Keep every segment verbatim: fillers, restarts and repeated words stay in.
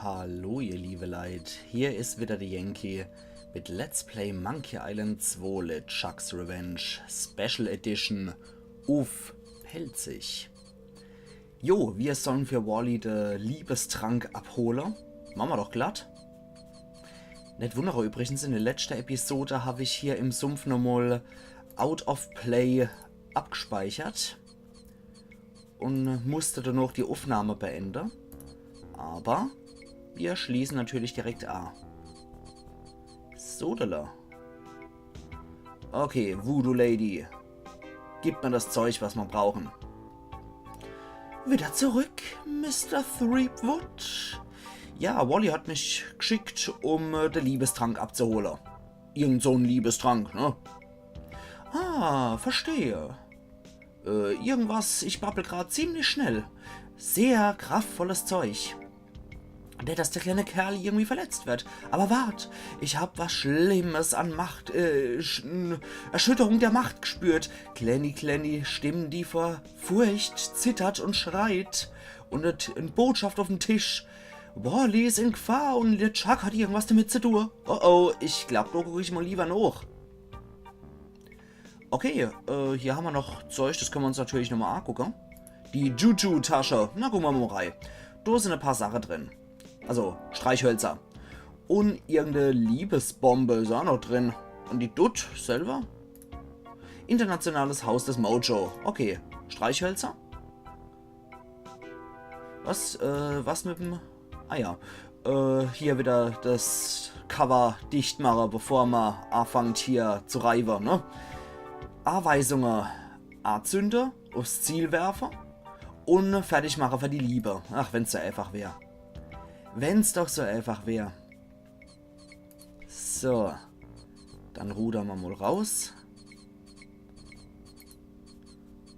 Hallo ihr liebe Leit, hier is wieder de Yankee mit Let's Play Monkey Island zwei LeChuck's Revenge Special Edition uff Pälzisch. Jo, mir sollen für Wally de Liebestrank abhole. Mache mer doch glatt. Net wundere übrigens, in de letschte Episode hab ich hier im Sumpf nochmol out of play abgespeichert un musste dann noch die Uffnahme beende. Aber mir schließen natürlich direkt a. Sodele. Okay, Voodoo Lady. Gib mir das Zeug, was mer brauchen. Wieder zurück, Mister Threepwood. Ja, Wally hat mich gschickt, um äh, de Liebestrank abzuhole. Irgend so'n Liebestrank, ne? Ah, verstehe. Äh, irgendwas, ich babbel grad ziemlich schnell. Sehr kraftvolles Zeug. Net, dass der kleine Kerl irgendwie verletzt wird. Aber wart, ich hab was Schlimmes an Macht, äh, Sch n- Erschütterung der Macht gspürt. Klenni, Klenni, Stimmen, die vor Furcht zittert und schreit. Und et- en Botschaft uffm Tisch. Wally is in Gfahr und LeChuck hat irgendwas damit zu tun. Oh oh, ich glaub, do guck ich mol lieber noch. Okay, äh, hier hammer noch Zeug, das könne mer uns natürlich nochmol angucke. Die Juju-Tasche. Na, gucke mer mol rei. Do sin e paar Sache drin. Also, Streichhölzer. Un irgende Liebesbombe is aa noch drin. Un die Dutt selber? Internationales Haus des Mojo. Okay, Streichhölzer? Was, äh, was mit'm... Ah ja. Äh, hier wieder das Cover dicht mache, bevor mer anfangt hier zu reiwe, ne? Anweisungen. Anzünde, uffs Ziel werfe un fertig mache für die Liebe. Ach, wenn's so einfach wär. Wenn's doch so einfach wär. So. Dann rudere mer mol raus.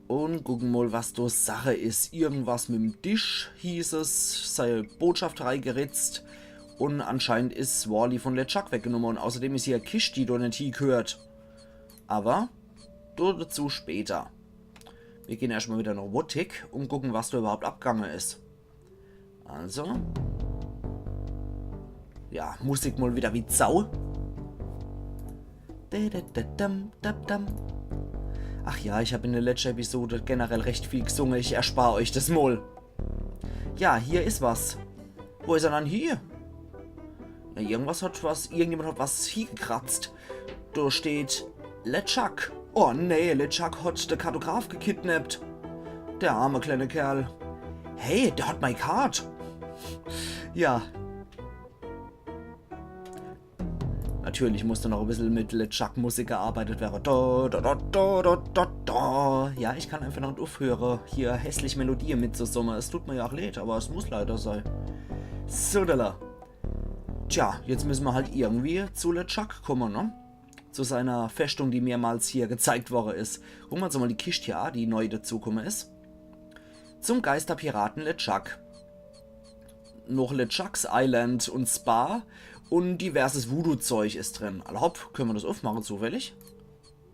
Un gucke mol, was do Sache is. Irgendwas mit'm Tisch, hieß es. Sei Botschaft reigeritzt. Un anscheinend is Wally von LeChuck weggenomme. Un außerdem is hier e Kischt, die do net hiegehört. Aber do dazu später. Mir gehn erscht mol wieder noch Wuttick un gucke, was do überhaupt abgange is. Also. Ja, Musik mol wieder wie Sau. Ach ja, ich hab in de letschte Episode generell recht viel gsunge. Ich erspar euch das mol. Ja, hier is was. Wo is er dann hier? Na, irgendwas hat was, irgendjemand hat was hiegekratzt. Do steht LeChuck. Oh nee, LeChuck hat de Kartograf gekidnappt. Der arme kleine Kerl. Hey, der hat mei Kart. Ja. Natürlich muss do noch e bissel mit LeChuck Musik gearbeitet wäre. Do, do, do. Ja, ich kann einfach net uffhöre, hier hässlich Melodie mitzusumme. Es tut mir ja auch leid, aber es muss leider sei. Sodala. Tja, jetzt müsse mer halt irgendwie zu LeChuck komme, ne? Zu seiner Festung, die mehrmals hier gezeigt worre is. Gucke mer uns mol die Kischt hier a, die neu dazukomme is. Zum Geisterpiraten LeChuck. Noch LeChuck's Island un Spa un diverses Voodoo-Zeug is drin. Alla hopp, könne mer das uffmache zufällig?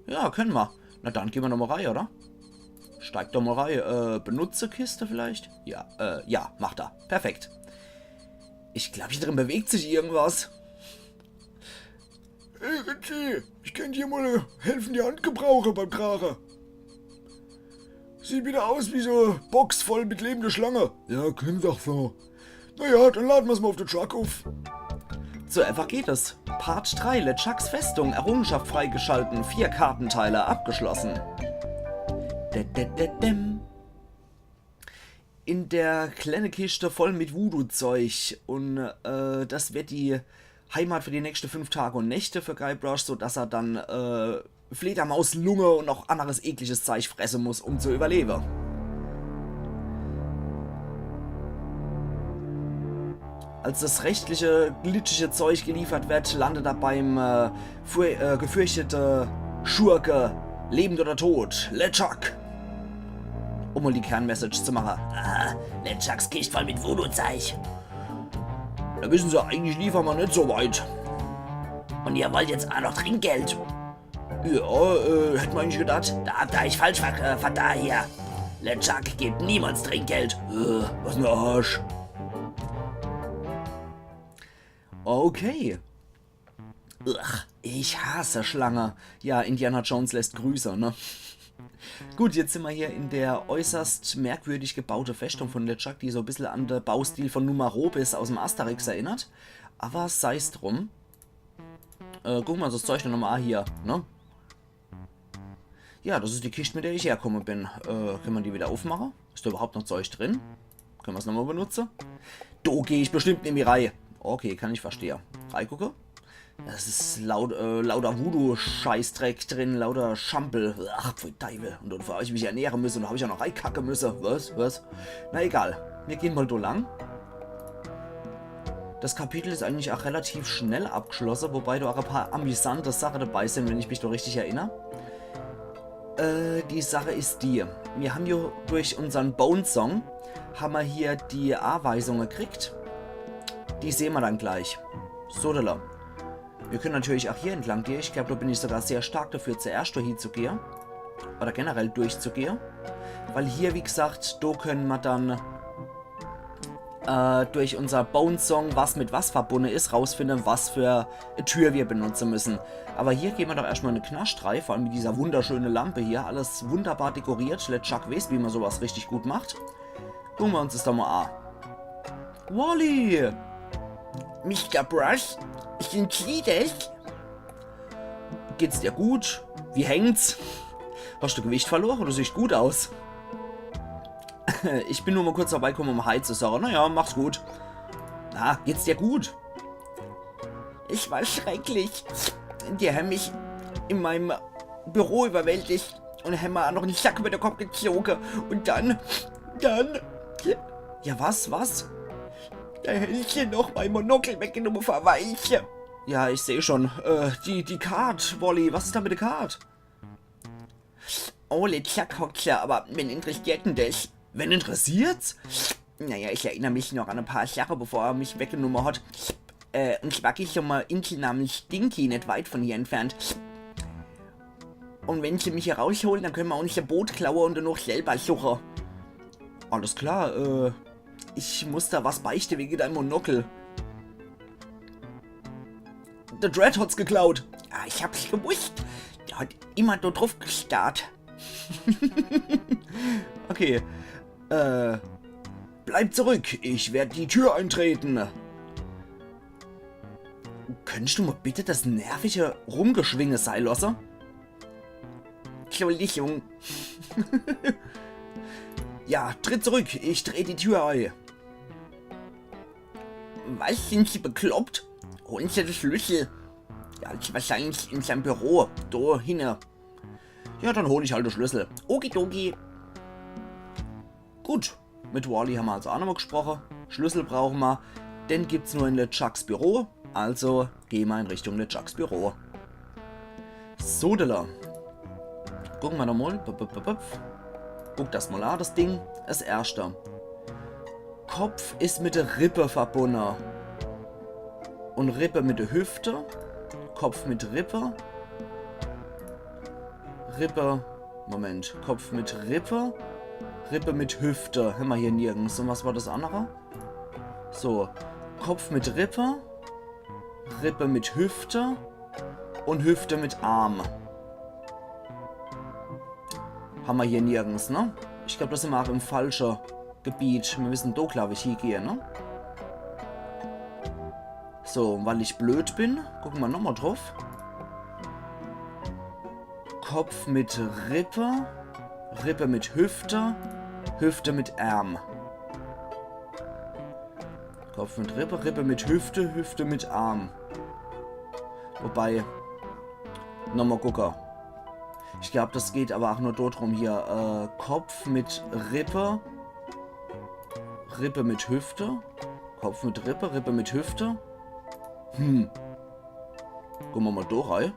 Ja, könne mer. Na dann gehn mer doch mol rei, oder? Steig doch mol rei. Äh, benutze Kiste vielleicht? Ja, äh, ja, mach da. Perfekt. Ich glaub, hier drin bewegt sich irgendwas. Hey, Richie, ich könnt hier mol e helfende Hand gebrauche beim Trage. Sieht wieder aus wie so e Box voll mit lebende Schlange. Ja, klingt doch so. Na ja, dann lade mer's mol uff de Truck uff. So einfach geht es. Part drei, LeChuck's Festung, Errungenschaft freigeschalten, vier Kartenteile abgeschlossen. Dä, dä, dä, däm. In der kleine Kischte voll mit Voodoo-Zeug. Un, äh, das wird die Heimat für die nächste fünf Tage un Nächte für Guybrush, so dass er dann, äh, Fledermauslunge un noch anneres ekliges Zeug fresse muss, um zu überlebe. Als das restliche, glitschige Zeug geliefert wird, landet er beim, äh, fur-, äh, gefürchtete Schurke, lebend oder tot, LeChuck. Um mol die Kernmessage zu mache. Ah, LeChucks Kischt voll mit Voodoo-Zeug. Na, wissen Sie, eigentlich liefern wir nicht so weit. Und ihr wollt jetzt auch noch Trinkgeld? Ja, äh, hätt mer eigentlich gedacht. Da habt ihr euch falsch ver äh, vertan hier. LeChuck gibt niemals Trinkgeld. Äh, was en Arsch. Okay. Ugh, ich hasse Schlange. Ja, Indiana Jones lässt grüße, ne? Gut, jetzt sin mer hier in der äußerst merkwürdig gebaute Festung von LeChuck, die so e bissel an de Baustil von Numerobis aus'm Asterix erinnert. Awwer sei's drum. Äh, gucke mer uns das Zeug dann nochmal an hier, ne? Ja, das is die Kischt, mit der ich herkomme bin. Äh, kann mer die wieder uffmache? Is do überhaupt noch Zeug drin? Könne mer's nochmal benutze? Do geh ich bestimmt nimmi rei. Okay, kann ich verstehe. Reigucke. Das is laut, äh, lauter Voodoo-Scheißdreck drin, lauter Schampel. Ach, pfui Deiwel. Und davon hab ich mich ernähre müsse und hab ich auch noch reikacke müsse. Was? Was? Na egal. Mir gehn mal do lang. Das Kapitel is eigentlich auch relativ schnell abgeschlosse, wobei do auch e paar amüsante Sache dabei sin, wenn ich mich do richtig erinner. Äh, die Sache is die. Mir ham jo durch unsern Bone Song ham mer hier die Anweisung gekriegt. Die sehn mer dann gleich. Sodele. Mir können natürlich auch hier entlang gehe. Ich glaub, do bin ich sogar sehr stark dafür, zuerscht do hinzugehe. Oder generell durchzugehe. Weil hier, wie gesagt, do können mer dann äh, durch unser Bone Song, was mit was verbunde is, rausfinde, was für e Tür mir benutze müssen. Awwer hier gehn mer doch erscht mal in de Knascht rei, vor allem mit dieser wunderschöne Lampe hier. Alles wunderbar dekoriert. LeChuck weeß, wie mer sowas richtig gut macht. Gucke mer uns das doch mal an. Wally! Mister Brush, sind Sie das? Geht's dir gut? Wie hängt's? Hast du Gewicht verlor? Du siehst gut aus. Ich bin nur mal kurz vorbeikomme, um Hi zu sage. Na ja, mach's gut. Na, geht's dir gut? Es war schrecklich. Die haben mich in meinem Büro überwältigt und haben mir noch einen Sack über den Kopf gezogen. Und dann, dann, ja was, was? Da hätten sie noch mein Monokel weggenommen, verweiche. Ja, ich seh schon. Äh, die, die Card, Wally, was is da mit der Card? Oh, LeChuck hockt ja, aber wen interessiert denn das? Wen interessiert's? Naja, ich erinner mich noch an e paar Sache, bevor er mich weggenommen hat. Äh, und zwar gibt's ja mal Insel namens Stinky, net weit von hier entfernt. Und wenn sie mich hier rausholen, dann können wir uns e Boot klaue und danach selber suche. Alles klar, äh, ich muss da was beichte wegen deinem Monokel. Der Dread hat's geklaut. Ah, ich hab's gewusst. Der hat immer da drauf gestarrt. Okay. Äh, bleib zurück. Ich werd die Tür eintreten. Könntest du mal bitte das nervige Rumgeschwinge sei lasse? Entschuldigung. Ja, tritt zurück. Ich dreh die Tür ei. Was, sind Sie bekloppt? Holen Sie den Schlüssel. Ja, ist wahrscheinlich in seinem Büro. Da hinne. Ja, dann hol ich halt den Schlüssel. Okidoki. Gut. Mit Wally haben wir also auch nochmal gesprochen. Schlüssel brauchen wir. Den gibt's nur in LeChucks Büro. Also gehen wir in Richtung LeChucks Büro. Sodele. Gucken wir nochmal. Bup, bup, bup, bup. Guck das mal an, das Ding. Das erste. Kopf is mit der Rippe verbunde. Und Rippe mit der Hüfte. Kopf mit Rippe. Rippe. Moment. Kopf mit Rippe. Rippe mit Hüfte. Hämmer hier nirgends. Und was war das andere? So. Kopf mit Rippe. Rippe mit Hüfte. Und Hüfte mit Arm. Hämmer hier nirgends, ne? Ich glaub, da sind wir auch im falschen Gebiet. Wir müssen da, glaub ich, hiegehe, ne? So, weil ich blöd bin, gucken wir nochmal drauf. Kopf mit Rippe, Rippe mit Hüfte, Hüfte mit Arm. Kopf mit Rippe, Rippe mit Hüfte, Hüfte mit Arm. Wobei, nochmal gucke. Ich glaub, das geht aber auch nur dort rum hier. Äh, Kopf mit Rippe, Rippe mit Hüfte. Kopf mit Rippe, Rippe mit Hüfte. Hm. Gucken wir mal da rein.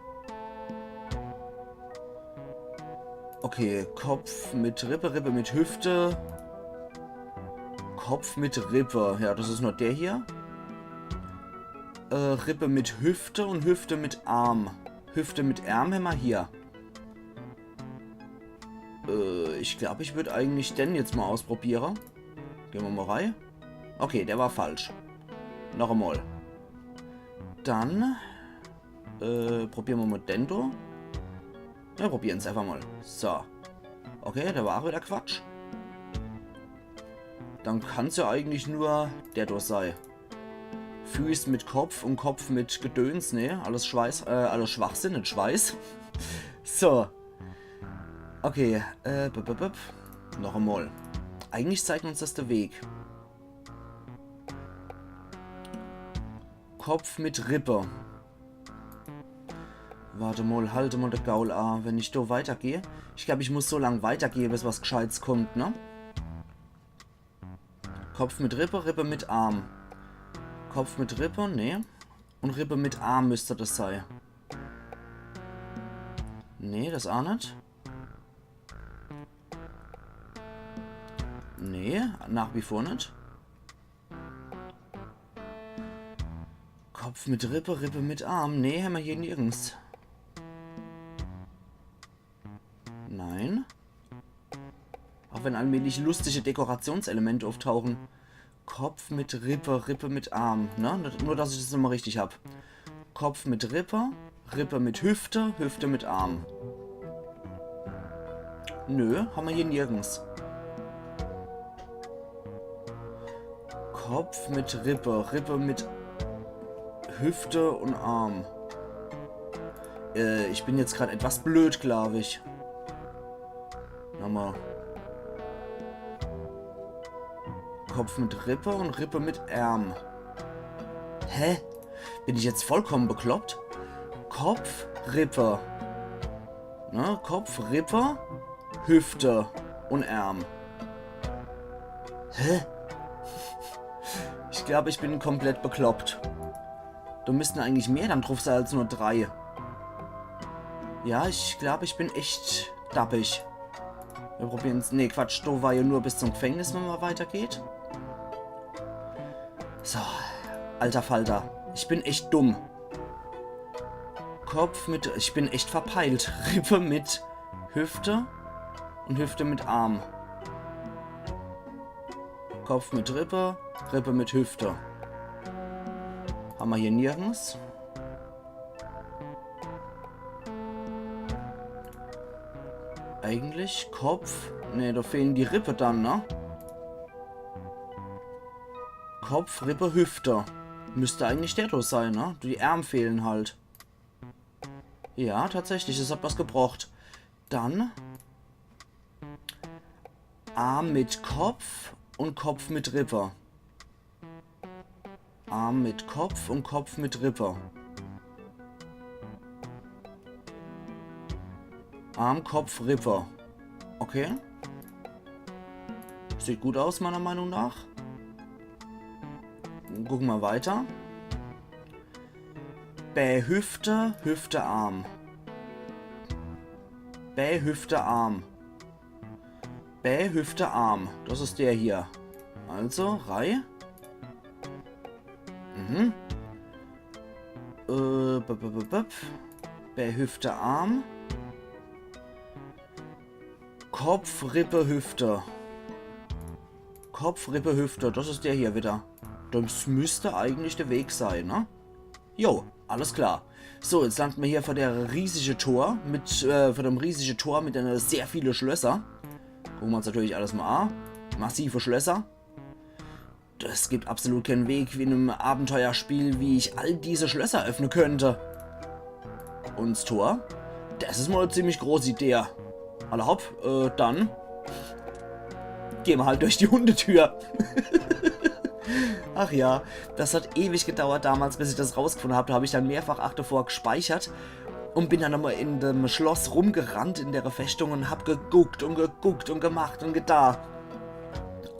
Okay, Kopf mit Rippe, Rippe mit Hüfte. Kopf mit Rippe. Ja, das ist nur der hier. Äh, Rippe mit Hüfte und Hüfte mit Arm. Hüfte mit Arm hämmer hier. Äh, ich glaub, ich würd eigentlich den jetzt mal ausprobiere. Gehen wir mal rein. Okay, der war falsch. Noch einmal. Dann äh, probiere mer mol den do. Ja, probiere's einfach mol. So. Okay, der war ach wieder Quatsch. Dann kann's ja eigentlich nur der do sei. Füß mit Kopf und Kopf mit Gedöns, ne? Alles Schweiß, äh, alles Schwachsinn, net Schweiß. So. Okay, äh, bup, bup, bup. Noch emol. Eigentlich zeigt uns das de Weg. Kopf mit Rippe. Wart emol, halt emol de Gaul a, wenn ich do weitergeh. Ich glaub, ich muss so lang weitergeh, bis was Gscheites kommt, ne? Kopf mit Rippe, Rippe mit Arm. Kopf mit Rippe, nee. Und Rippe mit Arm müsst das sei. Nee, das a net. Nee, nach wie vor net. Kopf mit Rippe, Rippe mit Arm. Nee, hämmer hier nirgends. Nein. Auch wenn allmählich lustige Dekorationselemente auftauchen. Kopf mit Rippe, Rippe mit Arm. Ne? Nur, dass ich das nochmal richtig hab. Kopf mit Rippe, Rippe mit Hüfte, Hüfte mit Arm. Nö, hämmer hier nirgends. Kopf mit Rippe, Rippe mit Hüfte und Arm. Äh, ich bin jetzt grad etwas blöd, glaub ich. Nochmal. Kopf mit Rippe und Rippe mit Arm. Hä? Bin ich jetzt vollkommen bekloppt? Kopf, Rippe. Ne? Kopf, Rippe, Hüfte und Arm. Hä? Ich glaub, ich bin komplett bekloppt. Do müssten eigentlich mehr dann druff sei als nur drei. Ja, ich glaub, ich bin echt dappig. Wir probieren's. Nee, Quatsch, do war ja nur bis zum Gefängnis, wenn man weitergeht. So, alter Falter. Ich bin echt dumm. Kopf mit... Ich bin echt verpeilt. Rippe mit Hüfte und Hüfte mit Arm. Kopf mit Rippe, Rippe mit Hüfte. Hämmer hier nirgends. Eigentlich Kopf. Ne, do fehlen die Rippe dann, ne? Kopf, Rippe, Hüfte. Müsst eigentlich der do sei, ne? Die Ärm fehlen halt. Ja, tatsächlich, das hat was gebracht. Dann Arm mit Kopf und Kopf mit Rippe. Arm mit Kopf und Kopf mit Rippe. Arm, Kopf, Rippe. Okay. Sieht gut aus, meiner Meinung nach. Gucke mer weiter. Bä, Hüfte, Hüfte, Arm. Bä, Hüfte, Arm. Bä, Hüfte, Arm. Das is der hier. Also, Reih. Mhm. Äh, b, b, b, b. Bä, Hüfte, Arm. Kopf, Rippe, Hüfte. Kopf, Rippe, Hüfte. Das is der hier wieder. Das müsst eigentlich der Weg sei, ne? Jo, alles klar. So, jetzt lande mer hier vor der riesige Tor mit, äh, vor dem riesige Tor mit einer sehr viele Schlösser. Gucke mer uns natürlich alles mal a. Massive Schlösser. Es gibt absolut keinen Weg wie in einem Abenteuerspiel, wie ich all diese Schlösser öffnen könnte. Und das Tor? Das is mal eine ziemlich große Idee. Alla hopp, äh, dann gehen mer halt durch die Hundetür. Ach ja, das hat ewig gedauert damals, bis ich das rausgefunden hab. Da hab ich dann mehrfach ach davor gespeichert und bin dann nochmal in dem Schloss rumgerannt in der Festung und hab geguckt und geguckt und gemacht und getan.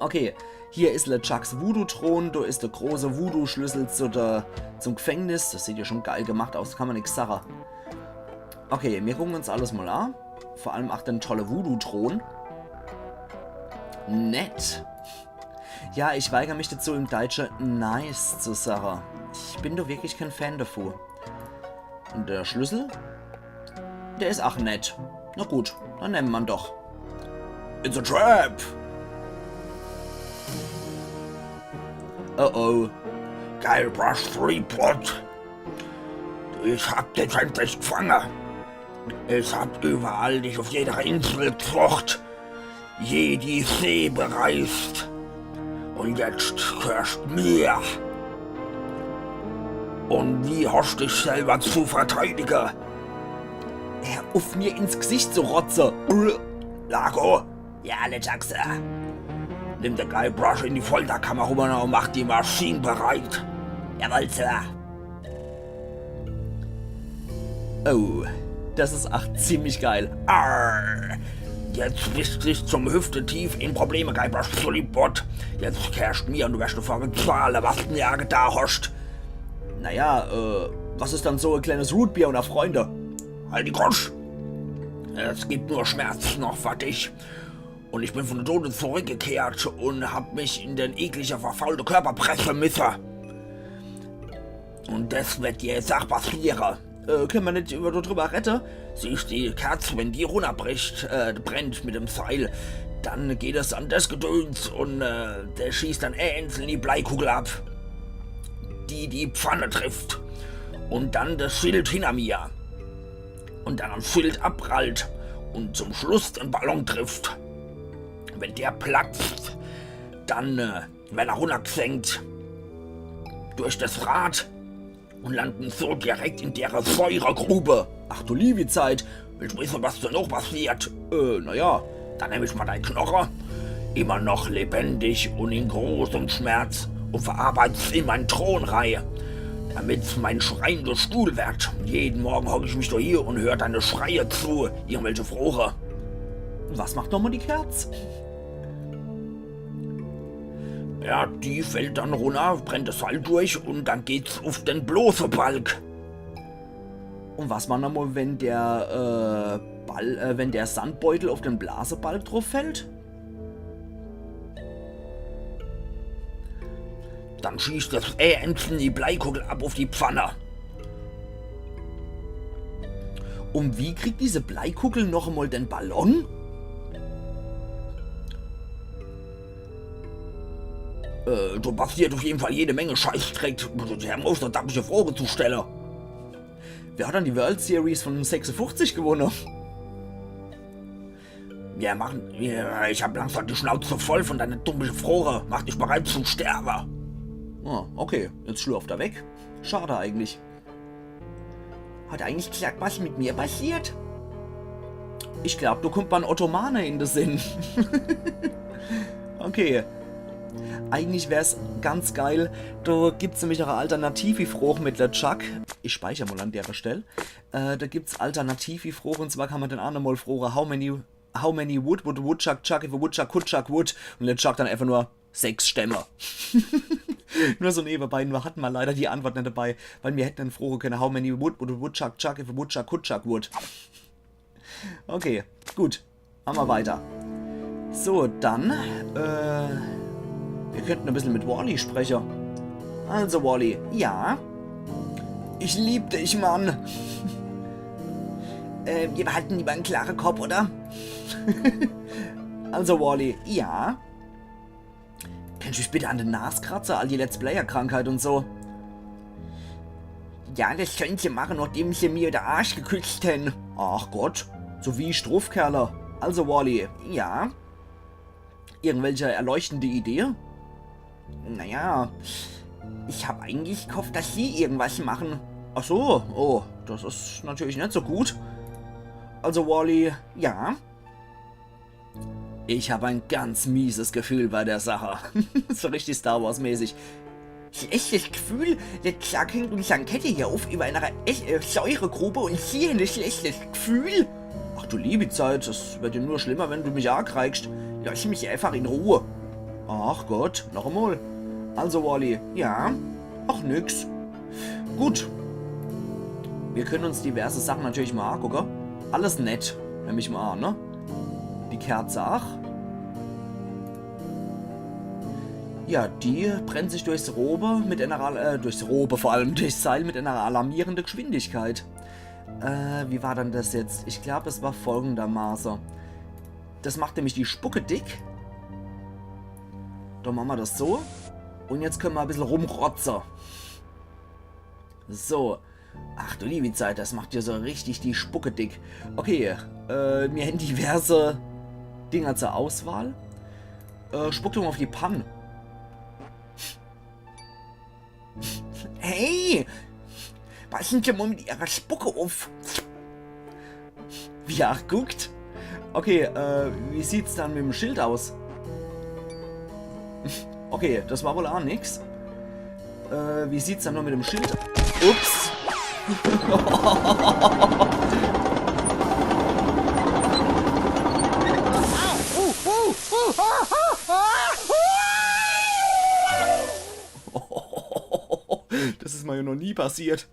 Okay, hier is LeChucks Voodoo-Thron, do is der große Voodoo-Schlüssel zu der, zum Gefängnis. Das sieht ja schon geil gemacht aus, kann mer nix sache. Okay, mir gucken uns alles mal a. Vor allem ach den tolle Voodoo-Thron. Nett. Ja, ich weiger mich dazu, im Deutsche nice zu sache. Ich bin doch wirklich kein Fan davon. Und der Schlüssel? Der is ach nett. Na gut, dann nemme mer'n doch. It's a trap! Oh oh. Guybrush Threepwood. Ich hab dich endlich gefangen. Ich hab überall dich auf jeder Insel gesucht, jedi See bereist. Und jetzt gehörst mir. Und wie hast dich selber zu verteidigen? Hör uff, mir ins Gesicht zu rotze. Lago? Ja, LeChuck, Sir. Nimm den Guybrush in die Folterkammer rüber und mach die Maschine bereit. Jawohl, Sir. Oh, das is ach ziemlich geil. Arr. Jetzt bist dich zum Hüfte tief in Probleme, Guybrush Threepwood. Jetzt gehörst mir und du wirst dafür bezahlen, was du mir getan hast. Naja, äh, was is dann so e kleines Rootbeer unter Freunde? Halt die Gosch! Es gibt nur Schmerz noch für dich. Und ich bin von den Toten zurückgekehrt und hab mich in den ekligen, verfaulten Körper pressen müssen. Und das wird dir jetzt ach passieren. Äh, können wir nicht über, drüber reden? Siehst die Kerz, wenn die runterbricht, äh, brennt mit dem Seil, dann geht es an das Gedöns und, äh, der schießt dann e einzelne Bleikugel ab, die die Pfanne trifft. Und dann das Schild hinter mir. Und dann am Schild abprallt und zum Schluss den Ballon trifft. Wenn der platzt, dann, äh, wird er runtergesenkt durch das Rad und landen so direkt in der Säuregrube. Ach du liebe Zeit, willst du wissen, was da noch passiert? Äh, naja, dann nehm ich mal dein Knochen, immer noch lebendig und in großem Schmerz, und verarbeit's in meinen Thron rein, damit's mein schreiender Stuhl wird. Jeden Morgen hock ich mich da hier und hör deine Schreie zu, irgendwelche Froche. Was macht nochmal die Kerz? Ja, die fällt dann runter, brennt das Seil durch und dann geht's auf den bloßen Balk. Und was macht nochmal, wenn der, äh, Ball, äh, wenn der Sandbeutel auf den Blasebalg drauf fällt? Dann schießt das e einzelne Bleikugel ab auf die Pfanne. Und wie kriegt diese Bleikugel noch einmal den Ballon? Äh, da passiert auf jeden Fall jede Menge Scheißdreck. Hör mal auf, so damische Froche zu stellen. Wer hat dann die World Series von sechsundfünfzig gewonnen? Wir machen, wir, ich hab langsam die Schnauze voll von deiner dummen Froche. Mach dich bereit zum Sterben. Ah, okay. Jetzt schlurft er weg. Schade eigentlich. Hat eigentlich gesagt, was mit mir passiert? Ich glaub, da kommt man Ottomane in den Sinn. Okay. Eigentlich wär's ganz geil. Da gibt's nämlich noch eine alternative Froche mit LeChuck. Ich speicher mal an der Stelle. Äh, da gibt's alternative Froche, und zwar kann man den ach nochmal froche, how many, how many wood would a woodchuck chuck if a woodchuck could chuck wood? Und LeChuck dann einfach nur sechs Stämme. Nur so nebenbei, nur hatten wir leider die Antwort nicht dabei, weil wir hätten dann froche können, how many wood would a woodchuck chuck if a woodchuck could chuck wood? Okay, gut. Machen wir weiter. So, dann, äh, wir könnten ein bisschen mit Wally sprechen. Also, Wally, ja? Ich lieb dich, Mann. Äh, wir behalten lieber einen klaren Kopf, oder? Also, Wally, ja? Kannst du mich bitte an de Nas kratze, all die Let's-Player-Krankheit und so? Ja, das könnt ihr machen, nachdem ihr mir de Arsch geküsst hen. Ach Gott, so wie Struffkerle. Also, Wally, ja? Irgendwelche erleuchtende Idee? Naja, ich hab eigentlich gehofft, dass sie irgendwas machen. Ach so, oh, das ist natürlich nicht so gut. Also, Wally, ja? Ich hab ein ganz mieses Gefühl bei der Sache. So richtig Star Wars-mäßig. Schlechtes Gefühl? Jetzt hängt uns Jankette hier auf über einer Ech-, äh, Säuregrube und sie ein schlechtes Gefühl? Ach du liebe Zeit, es wird ja nur schlimmer, wenn du mich ankreikst. Lass mich einfach in Ruhe. Ach Gott, noch einmal. Also, Wally, ja? Ach, nix. Gut. Wir können uns diverse Sachen natürlich mal angucken. Alles nett, nehm ich mal an, ne? Die Kerze, ach. Ja, die brennt sich durchs Robe mit einer, Al- äh, durchs Robe vor allem, durchs Seil mit einer alarmierenden Geschwindigkeit. Äh, wie war dann das jetzt? Ich glaub, es war folgendermaßen. Das macht nämlich die Spucke dick. Dann machen wir das so. Und jetzt können wir ein bisschen rumrotzen. So. Ach du liebi Zeit, das macht jo so richtig die Spucke dick. Okay, äh, mir hän diverse Dinger zur Auswahl. Äh, spuck doch mol uff die Pann. Hey! Passen Se mol mit Ihrer Spucke uff. Wie er ach guckt. Okay, äh, wie sieht's dann mit dem Schild aus? Okay, das war wohl ach nix. Äh, wie sieht's dann nur mit dem Schild? Ups. Das is mer jo noch nie passiert.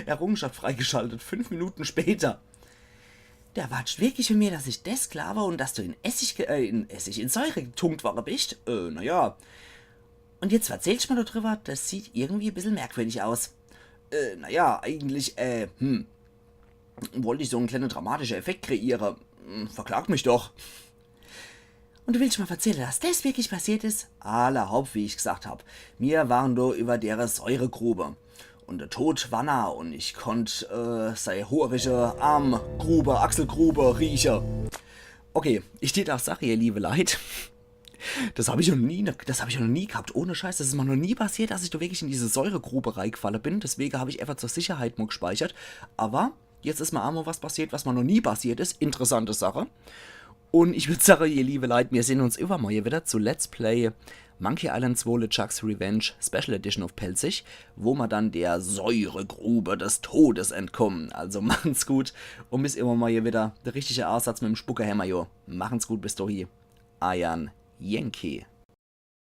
Errungenschaft freigeschaltet. Fünf Minuten später. Do erwartscht wirklich von mir, dass ich des klaue un dass du in Essig, ge- äh, in Essig, in Säure getunkt worre bischt? Äh, naja. Un jetzt verzählscht mer do driwwer, das sieht irgendwie e bissel merkwürdig aus. Äh, naja, eigentlich, äh, hm. Wollt ich so en kleine dramatische Effekt kreiere. Hm, verklag mich doch. Un du willscht mer verzähle, dass des wirklich passiert is? Alla hopp, wie ich gesagt hab. Mir waren do iwwer dere Säuregrube. Un de Tod war nah un ich konnt, äh, sei hoorige Armgrube, Achselgrube rieche. Okay, ich dät ach sache, ihr liewe Leit. Das hab ich noch nie, das hab ich noch nie gehabt. Ohne Scheiß, das is mer noch nie passiert, dass ich do wirklich in diese Säuregrube reigefalle bin. Deswege hab ich einfach zur Sicherheit mol gespeichert. Awwer jetzt is mer emol was passiert, was mer noch nie passiert is. Interessante Sache. Un ich würd sache, ihr liewe Leit, mir sehn uns iwwermorje widder zu Let's Play Monkey Island zwei LeChuck's Revenge Special Edition uff Pälzisch, wo mer dann der Säuregrube des Todes entkommen. Also machen's gut un bis iwwermorje widder. De richtige Ansatz mit em Spucke hämmer jo. Machen's gut, bis dohi. Eier Yankee.